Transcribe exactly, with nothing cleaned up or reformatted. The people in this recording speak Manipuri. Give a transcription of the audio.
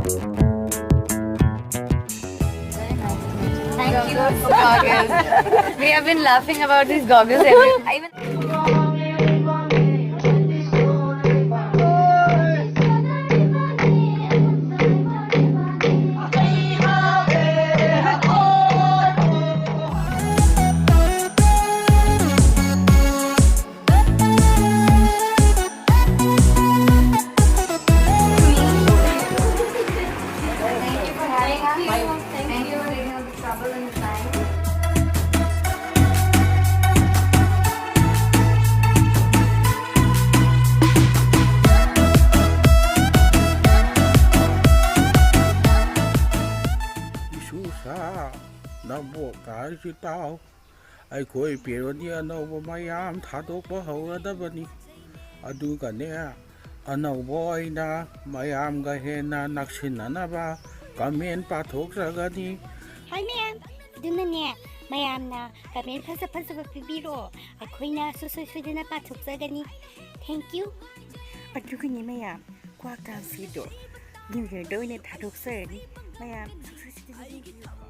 Thank you for goggles. We have been laughing about these goggles every I even Thank you for having us. Thank you for taking all the trouble and the time. ꯏꯁꯨꯁꯥ, ꯅꯕꯣꯛ ꯇꯥꯔꯤꯁꯤ ꯇꯥꯎ꯫ ꯑꯩꯈꯣꯏ ꯄꯦꯔꯣꯗꯤ ꯑꯅꯧꯕ ꯃꯌꯥꯝ ꯊꯥꯗꯣꯛꯄ ꯍꯧꯔꯗꯕꯅꯤ꯫ ꯑꯗꯨꯒꯅꯦ, ꯑꯅꯧꯕ ꯑꯣꯏꯅ ꯃꯌꯥꯝꯒ ꯍꯦꯟꯅ ꯅꯛꯁꯤꯟꯅꯅꯕ ꯀꯃꯦꯟ ꯄꯥꯊꯣꯛꯆꯒꯅꯤ꯫ ꯍꯥꯏ ꯃꯌꯥꯝ, ꯑꯗꯨꯅꯅꯦ, ꯃꯌꯥꯝꯅ ꯀꯃꯦꯟ ꯐꯖ ꯐꯖꯕ ꯄꯤꯕꯤꯔꯛꯑꯣ, ꯑꯩꯈꯣꯏꯅ ꯁꯨꯡꯁꯣꯏ ꯁꯣꯏꯗꯅ ꯄꯥꯊꯣꯛꯆꯒꯅꯤ꯫ Thank you. ꯑꯗꯨꯒꯅꯦ ꯃꯌꯥꯝ, ꯀ꯭ꯋꯥꯛ ꯗꯥꯟꯁꯀꯤꯗꯣ ꯅ꯭ꯌꯨ ꯌꯔꯗ ꯑꯣꯏꯅ ꯊꯥꯗꯣꯛꯆꯔꯅꯤ꯫ ꯃꯌꯥꯝ ꯁꯨꯡꯁꯣꯏ ꯁꯣꯏꯗꯅ ꯌꯦꯡꯕꯤꯌꯨꯀꯣ꯫